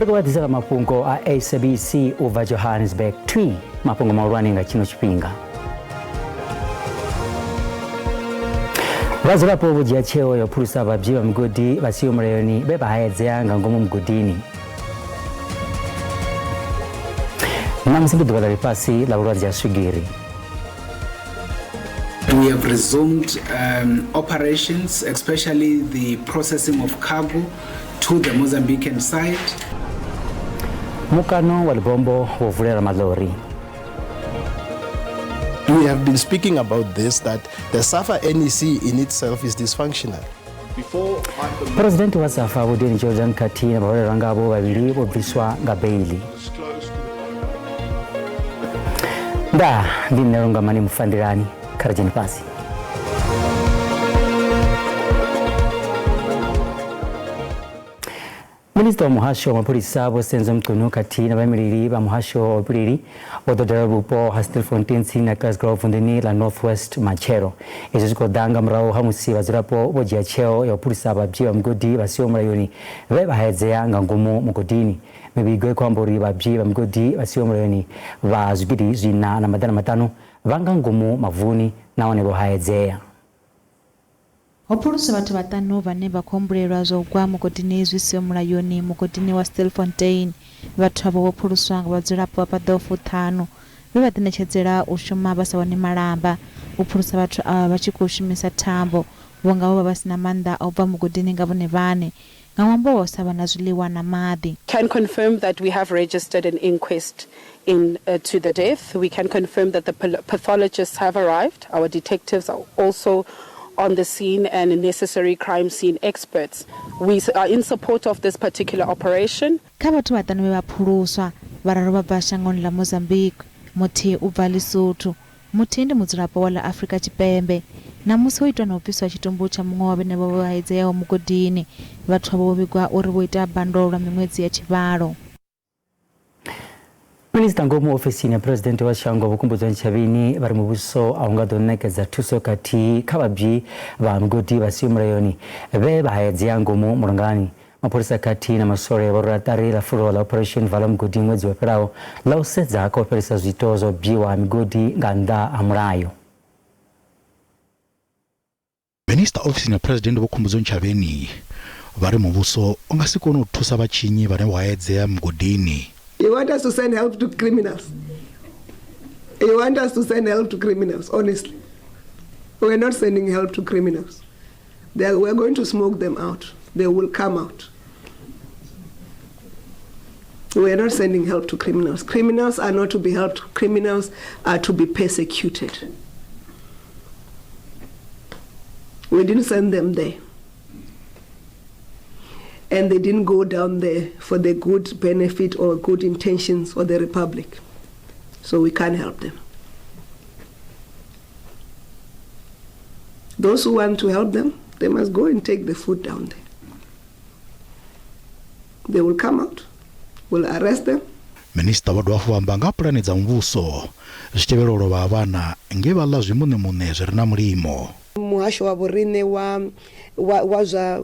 Ri khou vha ḓisela mafhungo a SABC u bva Johannesburg thwi mafhungo mahulwane nga tshino tshifhinga. Vhadzulapo vho dzhia tsheo ya u phulusa vhabyi vha migodi vha siho mulayoni vhe vha haedzea nga ngomu mugodini. Ṋamusi ndi ḓuvha ḽa ḽifhasi ḽa vhulwadze ha swigiri. We have resumed operations, especially the processing of cargo to the Mozambican side. Mukano wa Lebombo wo vulela maḽori. We have been speaking about this, that the SAFA NEC in itself is dysfunctional. President wa SAFA Vho Danny Jordan khathihi na vhaholelwa ngavho vhavhili vho bviswa nga beiḽi. Ndaa, ndi nṋe Lungamani Mufandelani, kha ri dzhene fhasi. Minisiṱa wa muhasho wa mapholisa Vho Senzo Mchunu khathihi na vhaimeleli vha muhasho wa vhupileli vho ḓo dalela vhupo ha Stilfontein tsini na Glasgow vunḓuni ḽa North West matshelo. Izwi zwi khou ḓa nga murahu ha musi vhadzulapo vho dzhia tsheo ya u phulusa vhabyi vha migodi vha siho mulayoni vhe vha haedzea nga ngomu mugodini. Mivhigo i khou amba uri vhabyi vha migodi vha siho mulayoni vha zwigidi zwiṋa na maḓana maṱanu vha nga ngomu mavuni nahone vho haedzea. Ho phuluswa vhathu vhaṱanu vhane vha khou humbulelwa zwa u gwa mugodini zwi siho mulayoni mugodini wa Stilfontein. Vhathu avho vho phuluswa nga vhadzulapo vha paḓaho fuṱhanu vhe vha ḓiṋetshedzela u shuma vha sa wani malamba u phulusa vhathu avha vha tshi khou shumisa thambo vhunga vho vha vha si na maanḓa a u bva mugodini nga vhone vhaṋe nga ṅwambo wa u sa vha na zwiḽiwa na maḓi. Can confirm that we have registered an inquest in to the death. We can confirm that the pathologists have arrived. Our detectives are also on the scene and necessary crime scene experts. We are in support of this particular operation. Kha vhathu vhaṱanu vhe vha phuluswa, vhararu vha bva shangoni ḽa Mozambique, muthihi u bva Lesotho, Muthihi ndi mudzulapo wa ḽa Afrika Tshipembe. Ṋamusi ho itwa na u bviswa tshitumbu tsha muṅwe wa vhenevho vho haedzeaho mugodini. Vhathu avho vho vhigwa uri vho ita bando lwa miṅwedzi ya tshivhalo. Minisiṱa ngomu ofisini ya Phresidennde wa shango Vho Khumbudzo Ntshavheni vha ri muvhuso a u nga ḓo ṋekedza thuso khathihi kha vhabyi vha migodi vha siho mulayoni vhe vha haedzea ngomu mulangani. Mapholisa khathihi na maswole vho rwela ṱari ḽa fulo ḽa Operation Vala Mugodi ṅwedzi wo fhelaho ḽa u sedza kha u fhelisa zwiito zwa u bwiwa ha migodi nga nnḓa ha mulayo. Minisiṱa ofisini ya Phresidennde Vho Khumbudzo Ntshavheni vha ri muvhuso u nga si kone u thusa vhatshinyi vhane vho haedzea migodini. You want us to send help to criminals? You want us to send help to criminals, honestly. We're not sending help to criminals. They are, we're going to smoke them out. They will come out. We are not sending help to criminals. Criminals are not to be helped. Criminals are to be persecuted. We didn't send them there. And they didn't go down there for the good benefit or good intentions of the Republic. So we can't help them. Those who want to help them, they must go and take the food down there. They will come out, we'll arrest them. Minisiṱa vho dovha hafhu vha amba nga ha pulane dza muvhuso zwi tshi tevhela u lovha ha vhana nge vha ḽa zwimuṋemuṋe zwi re na mulimo. Muhasho wa vhoriṋe wa wa wa zwa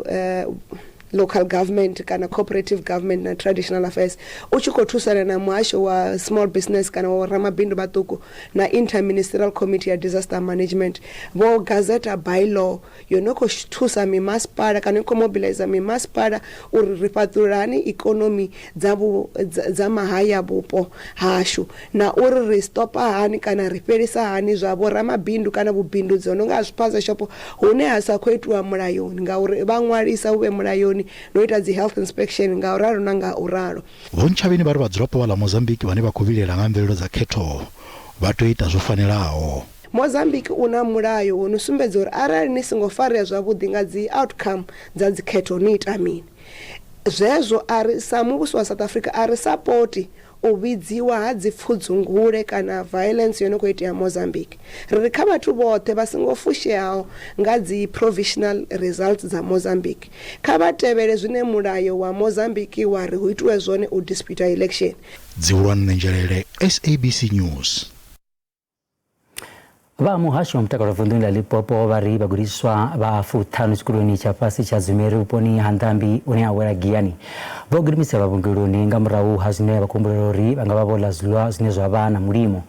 local government kana cooperative government na traditional affairs u tshi khou thusana na muhasho wa small business kana wa ramabindu vhaṱuku na interministerial committee ya disaster management vho gazeta bylaw yo no khou thusa mimasipala kana i khou mobilizer mimasipala uri ri fhaṱulula hani ikonomi dza vhu, dza mahaya vhupo hashu na uri ri stopa hani kana ri fhelisa hani zwa vhoramabindu kana vhubindudzi ho no nga ha zwiphaza shopo hune ha sa khou itiwa mulayoni ngauri vha ṅwalisa hu vhe mulayoni no ita dzi health inspection nga u ralo na nga u ralo. Vho Ntshavheni vha ri vhadzulapo vha ḽa Mozambique vhane vha khou vhilaela nga mvelelo dza khetho vha tea u ita zwo fanelaho. Mozambique u na mulayo wo no sumbedza uri arali ni songo farea zwavhuḓi nga dzi outcome dza dzikhetho ni ita mini. Zwezwo a ri, sa muvhuso wa South Africa a ri sapoti u vhidziwa ha dzi pfudzungule kana violence yo no khou itea Mozambique. Ri ri kha vhathu vhoṱhe vha songo fusheaho nga dzi provisional results dza Mozambique, kha vha tevhele zwine mulayo wa Mozambique wa ri hu itiwe zwone u disputer election. Dzivhuluwa Nṋe Nzhelele, SABC News. Vha muhasho wa mutakalo vunḓuni ḽa Limpopo vha ri vhagudiswa vha 50 tshikoloni tsha fhasi tsha Dzumeri vhuponi ha Ndambi hune ha wela Giyani vho gidimiselwa vhuongeloni nga murahu ha zwine vha khou humbulela uri vha nga vha vho ḽa zwiḽiwa zwine zwa vha na mulimo.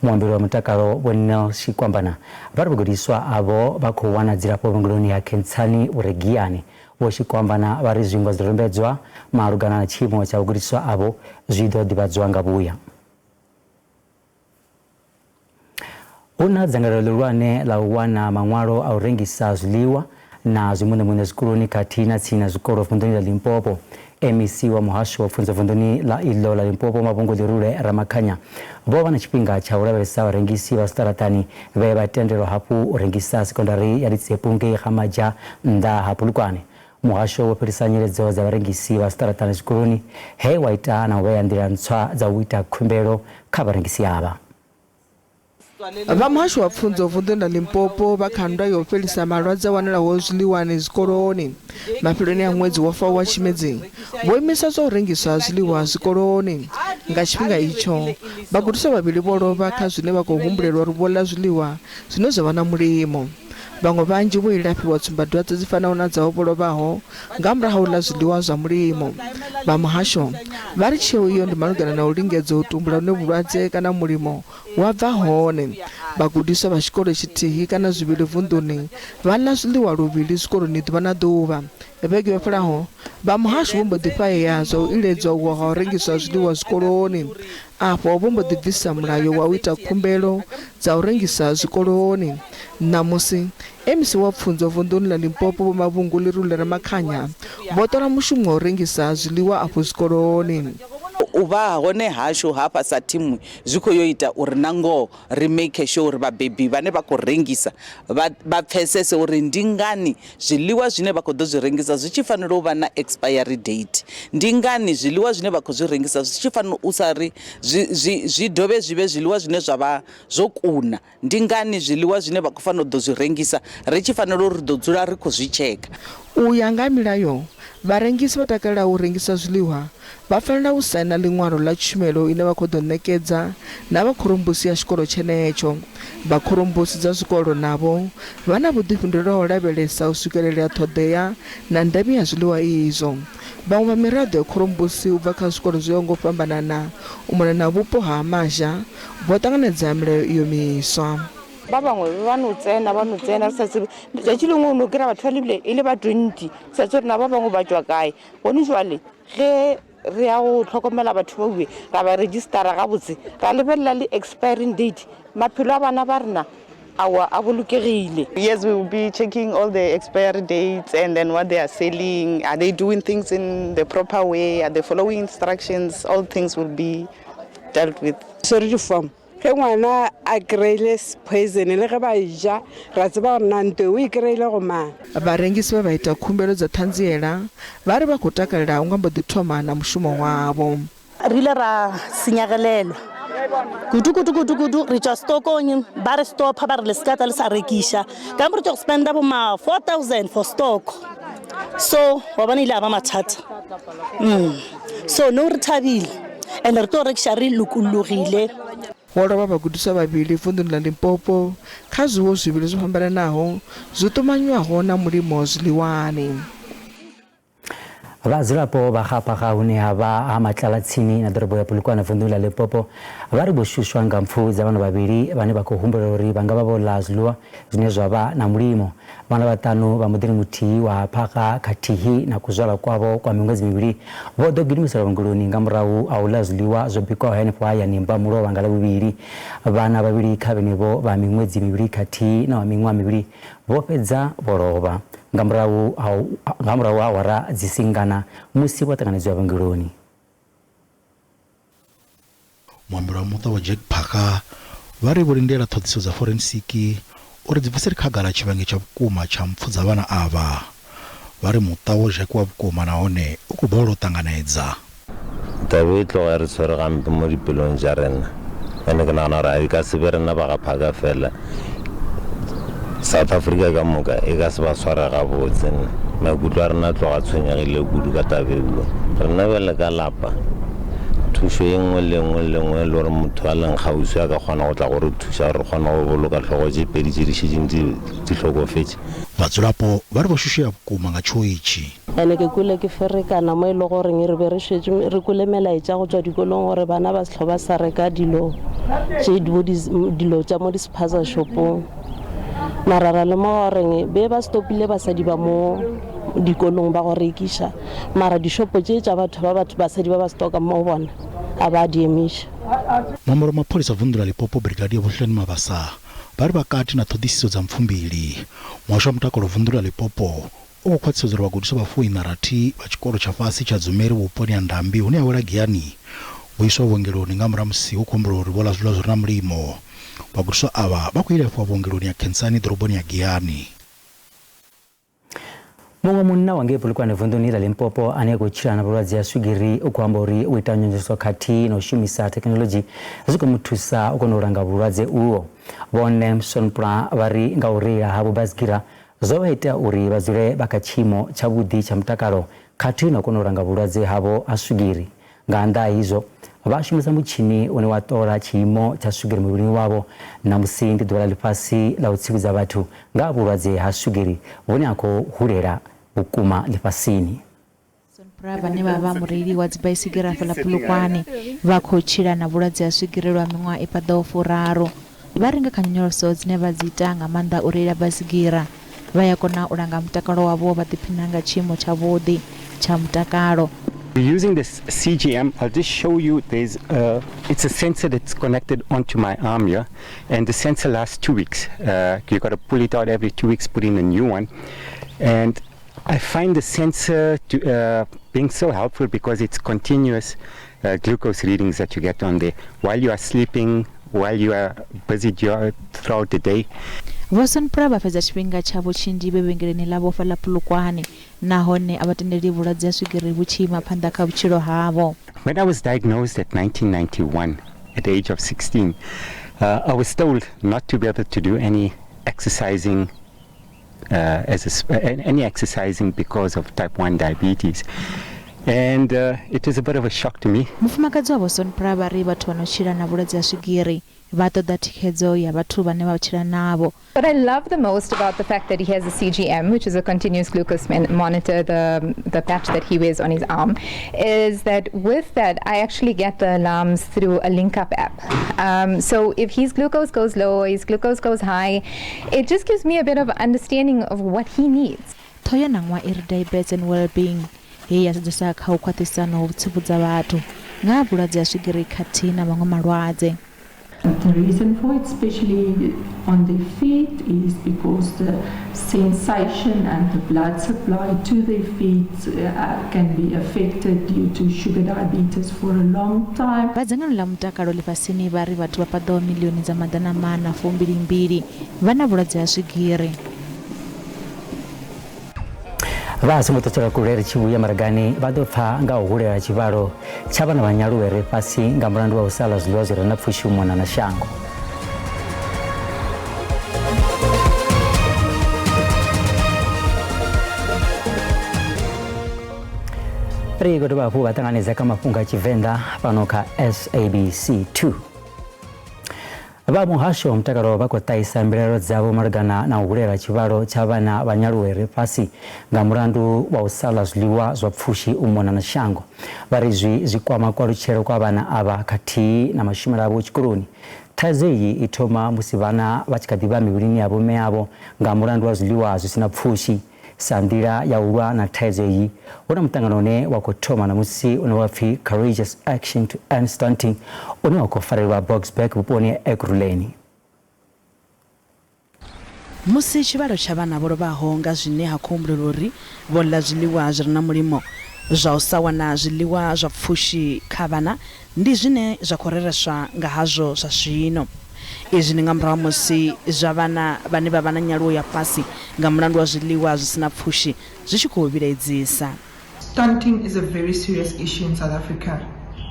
Muambeli wa mutakalo Vho Nel Shikwambana vha ri vhagudiswa avho vha khou wana dzilafho vhuongeloni ha Khensani vhu re Giyani. Vho Shikwambana vha ri zwiṅwe zwidodombedzwa malugana na tshiimo tsha vhagudiswa avho zwi ḓo ḓivhadzwa nga vhuya. Hu na dzangalelo ḽihulwane ḽa u wana maṅwalo a u rengisa zwiḽiwa na zwimuṋemuṋe zwikoloni khathihi na tsini na zwikolo vunḓuni ḽa Limpopo. MEC wa muhasho wa pfunzo vunḓuni ḽa iḽo ḽa Limpopo Mavhungu Ḽirule Ramakhanya vho vha na tshifhinga tsha u lavhelesa vharengisi vha zwiṱaraṱani vhe vha tendelwa hafhu u rengisa sekondari ya Litsepu ngei Ga-Maja nnḓa ha Polokwane. Muhasho wo fhelisa nyiledzo dza vharengisi vha zwiṱaraṱani zwikoloni he wa ita na u vhea nḓila ntswa dza u ita khumbelo kha vharengisi avha. Vha muhasho wa pfunzo vunḓuni ḽa Limpopo vha kha nndwa ya u fhelisa malwadze a wanalaho zwiḽiwani zwikoloni. Mafheloni a ṅwedzi wo faho wa Tshimedzi, vho imisa zwa u rengiswa ha zwiḽiwa zwikoloni. Nga tshifhinga itsho, vhagudiswa vhavhili vho lovha kha zwine vha khou humbulelwa uri vho ḽa zwiḽiwa zwine zwa vha na mulimo. Vhaṅwe vhanzhi vho ilafhiwa tsumbadwadze dzi fanaho na dza vho lovhaho nga murahu ha u ḽa zwiḽiwa zwa mulimo. Vha muhasho vha ri tsheo iyo ndi malugana na u lingedza u tumbula hune vhulwadze kana mulimo wa bva hone. Vhagudiswa vha tshikolo tshithihi kana zwivhili vunḓuni vha ḽa zwiḽiwa luvhili zwikoloni ḓuvha na ḓuvha. Vhege yo fhelaho, vha muhasho vho mbo ḓi fhahea zwa u iledzwa uho ha u rengiswa zwiḽiwa zwikoloni. Afho vho mbo ḓi bvisa mulayo wa u ita khumbelo dza u rengisa zwikoloni. Ṋamusi, MEC wa pfunzo vunḓuni ḽa Limpopo Vho Mavhungu Lerule Ramakhanya vho ṱola mushumo wa u rengisa zwiḽiwa afho zwikoloni. U vha hone hashu hafha sa thimu zwi khou yo ita uri na ngoho ri make sure uri vhabebi vhane vha khou rengisa vha vha pfesese uri ndi ngani zwiḽiwa zwine vha khou ḓo zwi rengisa zwi tshi fanela u vha na expiry date, ndi ngani zwiḽiwa zwine vha khou zwi rengisa zwi tshi fanela u sa ri zwi zwi zwi dovhe zwi vhe zwiḽiwa zwine zwa vha zwo kuna, ndi ngani zwiḽiwa zwine vha khou fanela u ḓo zwi rengisa ri tshi fanela uri ri ḓo dzula ri khou zwi tsheka. U ya nga milayo, vharengisi vha takalelaho u rengisa zwiḽiwa Vha fanela u saina ḽiṅwalo ḽa tshumelo ine vha khou ḓo ṋekedza na vha khorombusi ya tshikolo tshenetsho. Vha khorombusi dza zwikolo navho vha na vhuḓifhinduleli ha u lavhelesa u swikelelea ṱhoḓea na ndeme ya zwiḽiwa izwo. Vhaṅwe vha miraḓo ya khorombusi u bva kha zwikolo zwo yaho nga u fhambanana u mona na vhupo ha Ha-Maja vho ṱanganedza milayo iyo miswa. Ba bangwe ba no tsena ba no tsena re sa tsebe letšatši lengwe o no kry-a batho ba lebile e le ba 20 sa tsebe gore na ba bangwe ba tšwa kae gone jwale Ge re ya go hlokomela batho baue, ra ba registera gabotse, ra lebelela le expiring date, maphelo a bana ba rena aowa a bolokegile. Yes, we will be checking all the expiry dates and then what they are selling. Are they doing things in the proper way? Are they following instructions? All things will be dealt with. Swere di-form Ge ngwana a kry-ile poison le ge ba eja, ra tseba gore na nto o e kry-ile go mang. Vharengisi vhe vha ita khumbelo dza ṱhanziela vha ri vha khou takalela u nga mbo ḓi thoma na mushumo wavho. Re ile ra senyagelelwa kudu kudu kudu kudu re tšwa stokong ba re stopha ba re le se ka tla le sa rekiša ka mo re tšwa go spenda bo ma 4000 for stock so wa bona ile a ba mathata so no re thabile and re tlo rekiša re lokollogile. Ho lovha vhagudiswa vhavhili vunḓuni ḽa Limpopo kha zwiwo zwivhili zwo fhambananaho zwi ṱumanywaho na mulimo wa zwiḽiwani. Vhadzulapo vha Ga-Phaga hune ha vha ha Matlala tsini na ḓorobo ya Polokwane vunḓuni ḽa Limpopo vha ri vho shushwa nga mpfu dza vhana vhavhili vhane vha khou humbulela uri vha nga vha vho ḽa zwiḽiwa zwine zwa vha na mulimo. Vhana vhaṱanu vha muḓini muthihi wa Phaga khathihi na kuzwala kwavho kwa miṅwedzi mivhili vho ḓo gidimiselwa vhuongeloni nga murahu ha u ḽa zwiḽiwa zwo bikwaho henefho hayani Mbamulovha nga Ḽavhuvhili. Vhana vhavhili kha vhenevho vha miṅwedzi mivhili khathihi na wa miṅwaha mivhili vho fhedza vho lovha nga murahu nga murahu ha awara dzi si ngana musi vho ṱanganedziwa vhuongeloni. Muambeli wa muṱa wa Jack Phaka vha ri vho lindela ṱhoḓisiso dza forensiki uri dzi bvisele khagala tshivhangi tsha vhukuma tsha mpfu dza vhana avha. Vha ri muṱa wo zhakiwa vhukuma nahone u khou balelwa u ṱanganedza. Taba e tloga e re tshwere gampe mo dipelong tša rena, and ke nagana gore e ka se be rena ba ga Phaka fela, South Africa ka moka e ka se ba sware gabotse. Maikutlo a rena a tloga a tshwenyegile kudu ka taba eua. Rena bjale ka lapa, to Thušo ye nngwe le nngwe le nngwe e le gore motho a leng kgauswi a ka kgona go tla go re thuša gore re kgone go boloka hlogo tše pedi tše di šetšeng di di hlokofetše. Vhadzulapo vha ri vho shushea vhukuma nga tshiwo itshi. Ene ke kwele ke ferekana mo e le goreng re be re šetše re kwele melaetša go tšwa dikolong gore bana ba se hlwe ba sa reka dilo tše bo di dilo tša mo di-spaza shopong. Mara ra lemoga goreng be ba stopile basadi ba mo dikolong ba go rekiša mara dishopo tše tša batho ba batho basadi ba ba stoka mo go bona a ba di emiša. Muambeli wa mapholisa vunḓu ḽa Limpopo Brigadier Vho Hlulani Mabasa vha ri vha kati na ṱhoḓisiso dza mpfumbili. Muhasho wa mutakalo vunḓu ḽa Limpopo u khou khwaṱhisedza uri vhagudiswa vha fuiṋa rathi vha tshikolo tsha fhasi tsha Dzumeri vhuponi ha Ndambi hune ha wela Giyani vho iswa vhuongeloni nga murahu ha musi hu khou humbulwa uri vho ḽa zwiḽiwa zwi re na mulimo. Vhagudiswa avha vha khou ilafhiwa vhuongeloni ha Khensani ḓoroboni ya Giyani. Muṅwe munna wa ngei Polokwane vunḓuni ḽa Limpopo ane a khou tshila na vhulwadze ha swigiri u khou amba uri u ita nyonyoloso khathihi na u shumisa thekhinoḽodzhi zwi khou mu thusa u kona u langa vhulwadze uho. Vho Nemson Pla vha ri nga u reila havho basigira zwo vha ita uri vha dzule vha kha tshiimo tshavhuḓi tsha mutakalo khathihi na u kona u langa vhulwadze havho ha swigiri. Nga nnḓa ha izwo, vha shumisa mutshini une wa ṱola tshiimo tsha swigiri muvhilini wavho. Ṋamusi ndi ḓuvha ḽa ḽifhasi ḽa u tsivhudza vhathu nga ha vhulwadze ha swigiri vhune ha khou hulela vhukuma ḽifhasini. Sonpra vhane vha vha mureili wa dzibaisigira fhaḽa Polokwane vha khou tshila na vhulwadze ha swigiri lwa miṅwaha i paḓaho furaru. Vha ri nga kha nyonyoloso dzine vha dzi ita nga maanḓa u reila baisigira, vha ya kona u langa mutakalo wavho vha ḓiphina nga tshiimo tshavhuḓi tsha mutakalo. Using this CGM, I'll just show you there's a, it's a sensor that's connected onto my arm here, and the sensor lasts 2 weeks. You got to pull it out every 2 weeks, put in a new one. And I find the sensor to being so helpful because it's continuous glucose readings that you get on there while you are sleeping, while you are busy throughout the day. Vho Sonpra vha fhedza tshifhinga tshavho tshinzhi vhe vhengeleni ḽavho fhaḽa Polokwane nahone a vha tendeli vhulwadze ha swigiri vhu tshi ima phanḓa kha vhutshilo havho. When I was diagnosed at 1991 at the age of 16, I was told not to be able to do any exercising as a, any exercising because of type 1 diabetes. And it was a bit of a shock to me. Mufumakadzi wa Vho Sonpra vha ri vhathu vha no tshila na vhulwadze ha swigiri vha ṱoḓa thikhedzo ya vhathu vhane vha tshila navho. What I love the most about the fact that he has a CGM, which is a continuous glucose monitor, the patch that he wears on his arm, is that with that I actually get the alarms through a link-up app. So if his glucose goes low or his glucose goes high, it just gives me a bit of understanding of what he needs. Ṱhoho ya ṋaṅwaha i ri Diabetes and Wellbeing, he ya sedzesa kha u khwaṱhisa na u tsivhudza vhathu nga ha vhulwadze ha swigiri khathihi na maṅwe malwadze. The reason for it, especially on their feet, is because the sensation and the blood supply to their feet can be affected due to sugar diabetes for a long time. Vha dzangano ḽa mutakalo ḽifhasini vha ri vhathu vha paḓaho milioni dza maḓana maṋa fumbili-mbili vha na vhulwadze ha swigiri. Vha songo ṱutshela kule ri tshi vhuya maragani vha ḓo pfa nga u hulela tshivhalo tsha vhana vha nyaluwe re fhasi nga mulandu wa u sa ḽa zwiḽiwa zwi re na pfushi u mona na shango. Ri khou dovha hafhu vha ṱanganedza kha mafhungo a Tshivenḓa fhano kha SABC 2. Vha muhasho wa mutakalo vha khou ṱahisa mbilaelo dzavho malugana na u hulela tshivhalo tsha vhana vha nyaluwe re fhasi nga mulandu wa u sa ḽa zwiḽiwa zwa pfushi u mona na shango. Vha ri izwi zwi kwama kualutshele kwa vhana avha khathihi na mashumele avho tshikoloni. Thaidzo iyi i thoma musi vhana vha tshi kha ḓi vha mivhilini ya vhomme avho nga mulandu wa zwiḽiwa zwi si na pfushi. Sa nḓila ya u lwa na thaidzo iyi, hu na muṱangano une wa khou thoma ṋamusi une wa pfi Courageous Action to End Stunting une wa khou farelwa Boksburg vhuponi ha Ekurhuleni. Musi tshivhalo tsha vhana vho lovhaho nga zwine ha khou humbulelwa uri vho ḽa zwiḽiwa zwi re na mulimo, zwa u sa wana zwiḽiwa zwa pfushi kha vhana ndi zwine zwa khou rereswa nga hazwo zwa zwino. Izwi ndi nga murahu ha musi zwa vhana vhane vha vha na nyaluwo ya fhasi nga mulandu wa zwiḽiwa zwi si na pfushi zwi tshi khou vhilaedzisa. Stunting is a very serious issue in South Africa.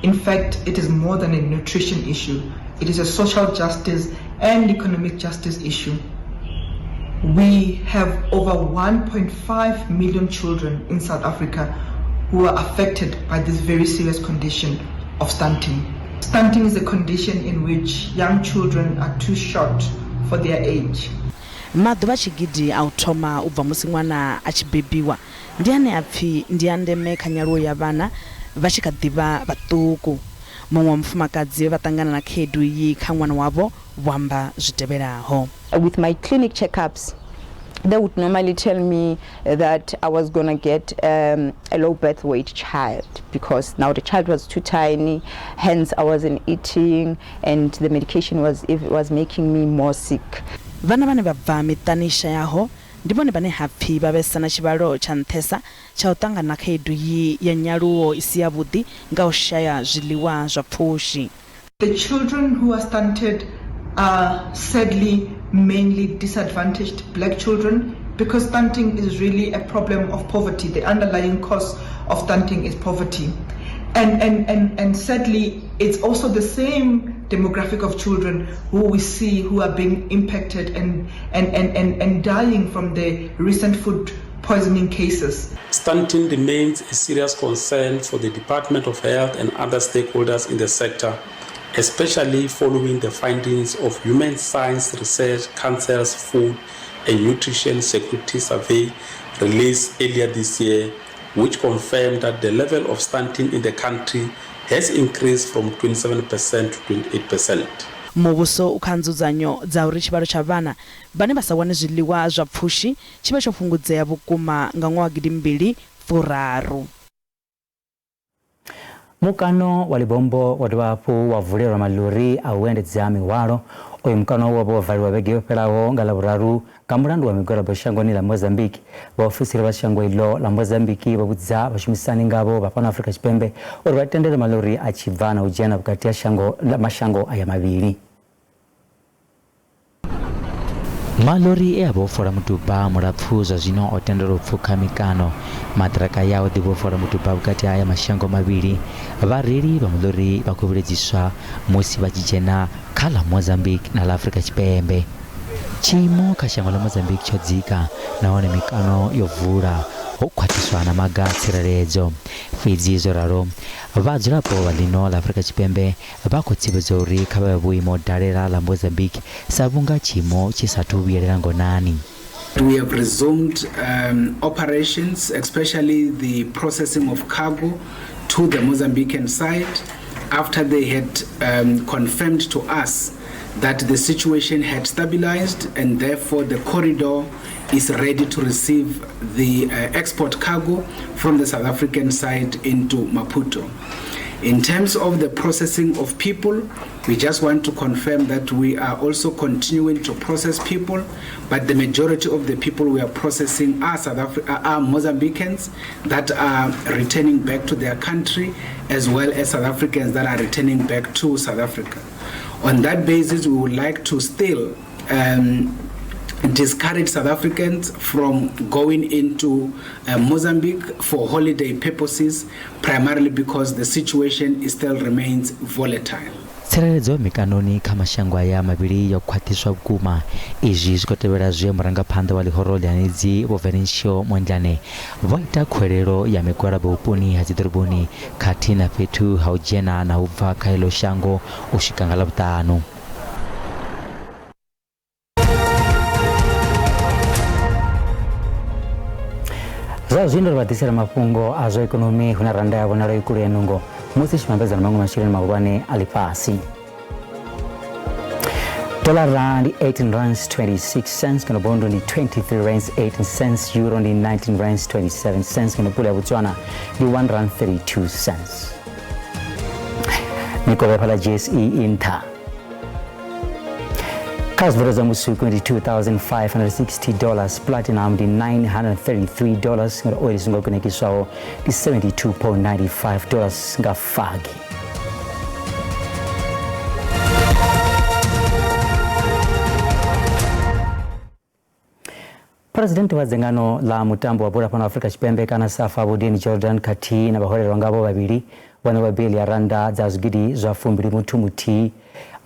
In fact, it is more than a nutrition issue. It is a social justice and economic justice issue. We have over 1.5 million children in South Africa who are affected by this very serious condition. of stunting. Stunting is a condition in which young children are too short for their age. Maḓuvha tshigidi a u thoma u bva musi ṅwana a tshi bebiwa ndi ane a pfi ndi a ndeme kha nyaluwo ya vhana vha tshi kha ḓi vha vhaṱuku. Muṅwe wa mufumakadzi vhe vha ṱangana na khaedu iyi kha ṅwana wavho vho amba zwi tevhelaho. With my clinic checkups, they would normally tell me that I was going to get a low birth weight child because now the child was too tiny, hence I wasn't eating, and the medication was making me more sick. Vhana vhane vha bva miṱani i shayaho ndi vhone vhane ha pfi vha vhesa na tshivhalo tsha nṱhesa tsha u ṱangana na khaedu iyi ya nyaluwo i si yavhuḓi nga u shaya zwiḽiwa zwa pfushi. The children who are stunted are sadly mainly disadvantaged black children because stunting is really a problem of poverty. The underlying cause of stunting is poverty. And sadly, it's also the same demographic of children who we see who are being impacted and dying from the recent food poisoning cases. Stunting remains a serious concern for the Department of Health and other stakeholders in the sector, especially following the findings of Human Science Research Council's Food and Nutrition Security Survey released earlier this year, which confirmed that the level of stunting in the country has increased from 27% to 28%. Muvhuso u kha nzudzanyo dza uri tshivhalo tsha vhana vhane vha sa wane zwiḽiwa zwa pfushi tshi vhe tsho fhungudzea vhukuma nga ṅwaha wa 2030. Mukano wa Lebombo wa dovha hafhu wa vulelwa maḽori a u endedza mihwalo. Uyu mukano wo vha wo valiwa vhege yo fhelaho nga Ḽavhuraru nga mulandu wa migwalabo shangoni ḽa Mozambique. Vhaofisiri vha shango iḽo ḽa Mozambique vho vhudza vhashumisani ngavho vha fhano Afrika Tshipembe uri vha tendele maḽori a tshi bva na u dzhena vhukati ha shango ḽa mashango aya mavhili. Maḽori e a vha o fola muduba mulapfu zwa zwino o tendelwa u pfukha mikano. Maṱiraka ya o ḓi vho fola muduba vhukati ha aya mashango mavhili. Vhareili vha maḽori vha khou vhiledziswa musi vha tshi dzhena kha ḽa Mozambique na ḽa Afrika Tshipembe. Tshiimo kha shango ḽa Mozambique tsho dzika nahone mikano yo vula ho khwaṱhiswa na maga a tsireledzo. Fhedzi zwo ralo, vhadzulapo vha ḽino ḽa Afrika Tshipembe vha khou tsivhudzwa uri kha vha vhe vho ima u dalela ḽa Mozambique sa vhunga tshiimo tshi sa athu vhuyelela ngonani. We have resumed operations, especially the processing of cargo to the Mozambican side, after they had confirmed to us that the situation had stabilized and therefore the corridor is ready to receive the export cargo from the South African side into Maputo. In terms of the processing of people, we just want to confirm that we are also continuing to process people, but the majority of the people we are processing are are Mozambicans that are returning back to their country, as well as South Africans that are returning back to South Africa. On that basis, we would like to still discourage South Africans from going into Mozambique for holiday purposes, primarily because the situation still remains volatile. Tsireledzo mikanoni kha mashango aya mavhili yo khwaṱhiswa vhukuma. Izwi zwi khou tevhela zwe murangaphanḓa wa ḽihoro ḽihanedzi Vho Venancio Mondlane vho ita khuwelelo ya migwalabo vhuponi ha dziḓoroboni khathihi na fhethu ha u dzhena na u bva kha iḽo shango u swika nga Ḽavhuṱanu. Zwa zwino ri vha ḓisela mafhungo a zwa ikonomi hune randa ya vhonala i kule ya nungo musi tshi vhambedza na maṅwe masheleni mahulwane a ḽifhasi. Dollar ndi 18 rands 26 cents, kana bondo ndi 23 rands 18 cents, euro ndi 19 rands 27 cents, kana pula ya Botswana ndi 1 rand 32 cents. Mikovhe fhaḽa JSE i nṱha. Kha zwivhalo zwa musuku ndi $2,560, platinum ndi $933, ngori oil songo kunakiswaho ndi $72.95 nga fagi. President wa dzangano ḽa mutambo wa bola fhano Afrika Tshipembe kana SAFA Vho Danny Jordan khathihi na vhaholelwa ngavho vhavhili vho ṋewa beiḽi ya rannda dza zwigidi zwa fumbili muthu muthihi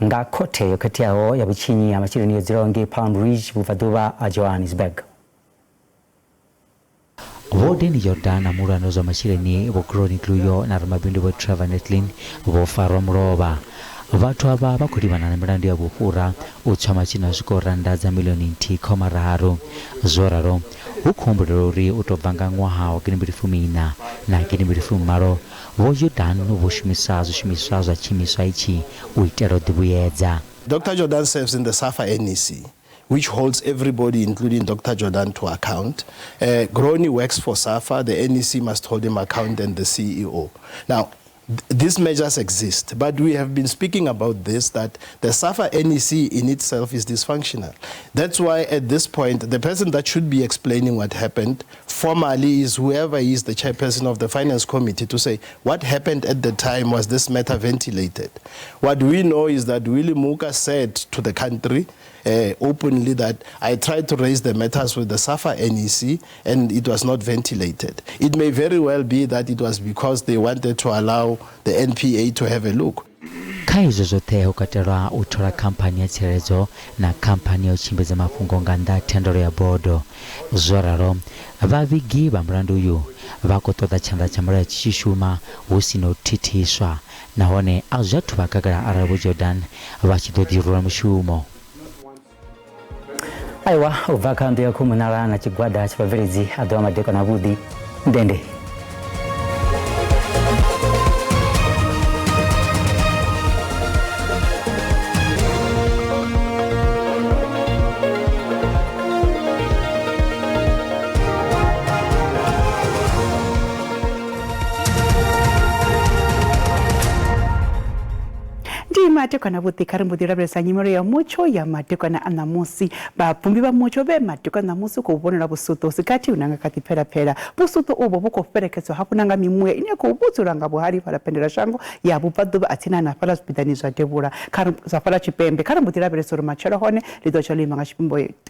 nga khothe yo khetheaho ya vhutshinyi ha masheleni yo dzulaho ngei Palm Ridge vhubvaḓuvha ha Johannesburg. Vho Danny Jordaan na muhulwane wa zwa masheleni Vho Gronie Hluyo na ramabindu Vho Trevor Neethling vho farwa mulovha. Vhathu avha vha khou livhana na milandu ya vhufhura, u tswa masheleni a swikaho rannda dza miḽioni nthihi khoma raru. Zwo ralo, hu khou humbulelwa uri u tou bva nga ṅwaha wa gidimbili fumi iṋa na gidimbili fumi malo, Vho Jordaan vho shumisa zwishumiswa zwa tshiimiswa itshi u itela u ḓivhuyedza. Dr Jordaan serves in the SAFA NEC, which holds everybody, including Dr. Jordaan, to account. Uh, Gronie works for SAFA. The NEC must hold him account and the CEO. Now, these measures exist, but we have been speaking about this, that the SAFA NEC in itself is dysfunctional. That's why at this point, the person that should be explaining what happened formally is whoever is the chairperson of the finance committee to say what happened at the time, was this matter ventilated? What we know is that Willie Mooka said to the country openly that I tried to raise the matters with the SAFA NEC and it was not ventilated. It may very well be that it was because they wanted to allow the NPA to have a look. Kha izwo zwoṱhe hu katelwa u thola khamphani ya tsireledzo na khamphani ya u tshimbidza mafhungo nga nnḓa ha thendelo ya bodo. Zwo ralo, vhavhigi vha mulandu uyu vha khou ṱoḓa tshanḓa tsha mulayo tshi tshi shuma hu si na u thithiswa nahone a zwi athu vha khagala arali Vho Jordaan vha tshi ḓo ḓirula mushumo. Aiwa, u bva kha nnḓu ya khomunala na tshigwada tsha vhabveledzi a ḓovha madekwana avhuḓi. Ndende. Ndi madekwana vhuḓi kha ri mbo ḓi lavhelesa nyimelo ya mutsho ya madekwana a ṋamusi. Vhabvumbi vha mutsho vhe madekwana ṋamusi khou vhonala vhusuṱo hu si gathi na nga kha ḓi pfela-pfela. Vhusuṱo uvho vhu khou fhelekedzwa hafhu na nga mimuya ine ya khou vhudzula nga vhuhali fhaḽa phendelashango ya vhubvaḓuvha a tsini na fhaḽa zwipiḓani zwa devhula kha ri zwa fhaḽa tshipembe. Kha ri mbo ḓi lavhelesa uri matshelo hone ḽi ḓo tsha ḽo ima nga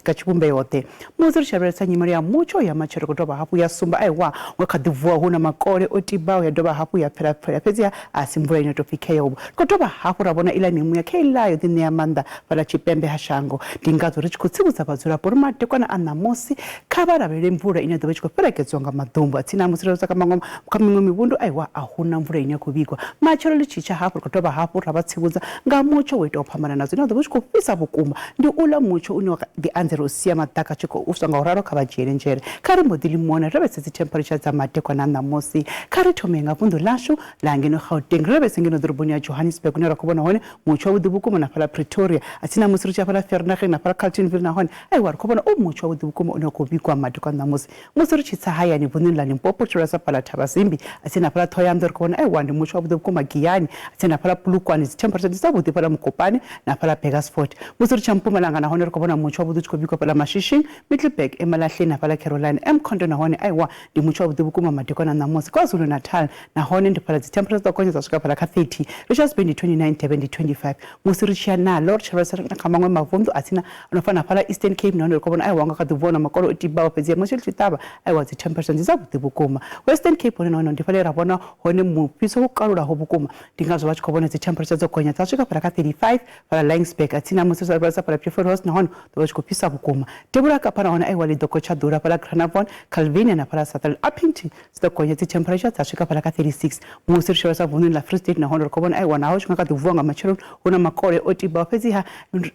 nga tshivhumbeo-ḓe. Musi ri tshi lavhelesa nyimele ya mutsho ya matshelo khou dovha hafhu ya sumba aiwa nga kha ḓi vuwa hu na makole o tibaho ya dovha hafhu ya pfela pfela fhedziha a si mvula ine tou pfi kheyo. Ri khou dovha hafhu ra vhona iḽa mimuya kha iḽa yo ḓiṋea maanḓa fhaḽa tshipembe ha shango. Ndi ngazwo ri tshi khou tsivhudza vhadzulapo uri madekwana a ṋamusi kha vha lavhelele mvula ine ya ḓo vha i tshi khou fhelekedzwa nga maḓumbu. Atsina musi ri kha maṅwe kha miṅwe mivhundu aiwa a hu na mvula ine ya khou vhigwa. Matshelo ḽi tshi tsha hafhu ri khou dovha hafhu ra vha tsivhudza nga mutsho wo itaho phambana na zwine wa ḓo vha u tshi khou fhisa vhukuma. Ndi uḽa mutsho une wa ḓi anzela u sia maḓaka a tshi khou swa, ngauralo kha vha dzhiele nzhele. Kha ri mbo ḓi limona ri lavhelese dzi temperature dza madekwana a ṋamusi. Kha ri thome nga vunḓu ḽashu ḽa ngeno Gauteng, ri lavhelese ngeno ḓoroboni ya Johannesburg hune ra khou vhona hone mutsho wavhuḓi vhukuma na fhaḽa Pretoria. Atsina musi ri tshi ya fhaḽa Vereeniging na fhaḽa Carltonville nahone aiwa ri khou vhona u mutsho wavhuḓi vhukuma une wa khou vhigwa madekwana a ṋamusi. Musi ri tshi tsa hayani vunḓuni ḽa Limpopo ri tshi lavhelesa fhaḽa Thabazimbi atsina fhaḽa Thohoyandou ri khou vhona aiwa ndi mutsho wavhuḓi vhukuma Giyani atsina fhaḽa Polokwane dzi temperature ndi dzavhuḓi fhaḽa Mokopane na fhaḽa Burgersfort. Musi ri tshi ya Mpumalanga nahone ri khou vhona mutsho wavhuḓi u tshi khou vhigwa fhaḽa Mashishing, Middelburg, Emalahleni na fhaḽa Caroline, eMkhondo nahone aiwa ndi mutsho wavhuḓi vhukuma madekwana a ṋamusi. KwaZulu-Natal nahone ndi fhaḽa dzi temperature dza gonya dza swika fhaḽa kha 30, Richards Bay ndi 29, Durban ndi 25. Musi ri tshi ya naḽo ri tshi lavhelesa na kha maṅwe mavunḓu a tsini a no fana na fhaḽa Eastern Cape nahone ri khou vhona aiwa nga kha ḓi vhona makole o tibaho fhedzi musi ḽi tshi ṱavha aiwa dzi temperature ndi dzavhuḓi vhukuma. Western Cape hone nahone ndi fhaḽa he ra vhona hone mufhiso wo kalulaho vhukuma ndi ngazwo vha tshi khou vhona dzi temperature dzo gonya dza swika fhaḽa kha 35 fhaḽa Laingsburg a tsini musi ri lavhelesa fhaḽa Beaufort nahone ḓo vha tshi khou fhisa vhukuma. Devhula Kapa nahone aiwa ḽi ḓo gotsha ḓula fhaḽa Carnarvon, Calvinia na fhaḽa Southern Upington dzi ḓo gonya dzi temperature dza swika fhaḽa kha 36. Musi ri tshi lavhelesa vunḓuni ḽa Free State nahone ri khou vhona aiwa naho tshi nga kha ḓi vuwa nga matsheloni hu na makole o tibaho fhedziha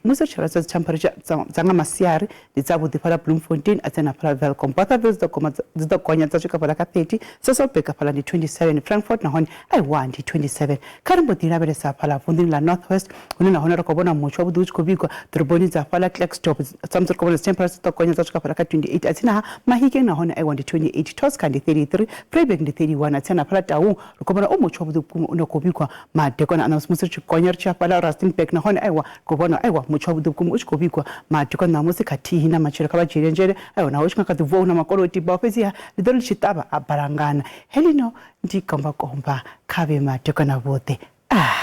musi ri tshi lavhelesa dzi temperature dza nga masiari ndi dzavhuḓi fhaḽa Bloemfontein a tsini na fhaḽa Welkom. Bothaville dzi ḓo goma dzi ḓo gonya dza swika fhaḽa kha 30, Sasolburg hafhaḽa ndi 27, Frankfort nahone aiwa ndi 27. Kha ri mbo ḓi lavhelesa fhaḽa vunḓuni ḽa North West hune nahone ri khou vhona mutsho wavhuḓi u tshi khou vhigwa ḓoroboni dza fhaḽa Klerksdorp samusi ri khou vhona dzi temperature dzi ḓo gonya dza swika fhaḽa kha 28 a tsini ha Mahikeng nahone aiwa ndi 28, Tosca ndi 33, Vryburg ndi 31 a tsini na fhaḽa Taung ri khou vhona u mutsho wavhuḓi vhukuma une wa khou vhigwa madekwana a ṋamusi musi ri tshi gonya ri tshi ya fhaḽa Rustenburg nahone aiwa ri khou vhona aiwa mutsho wavhuḓi vhukuma u tshi khou vhigwa madekwana ṋamusi khathihi na matshelo kha vha dzhiele nzhele aiwa naho tshi nga kha ḓi vuwa hu na makole o tibaho fhedziha ḽi ḓo ri tshi ṱavha a balangana. Heḽino ndi kombakomba kha vhe madekwana vhoṱhe. Ah.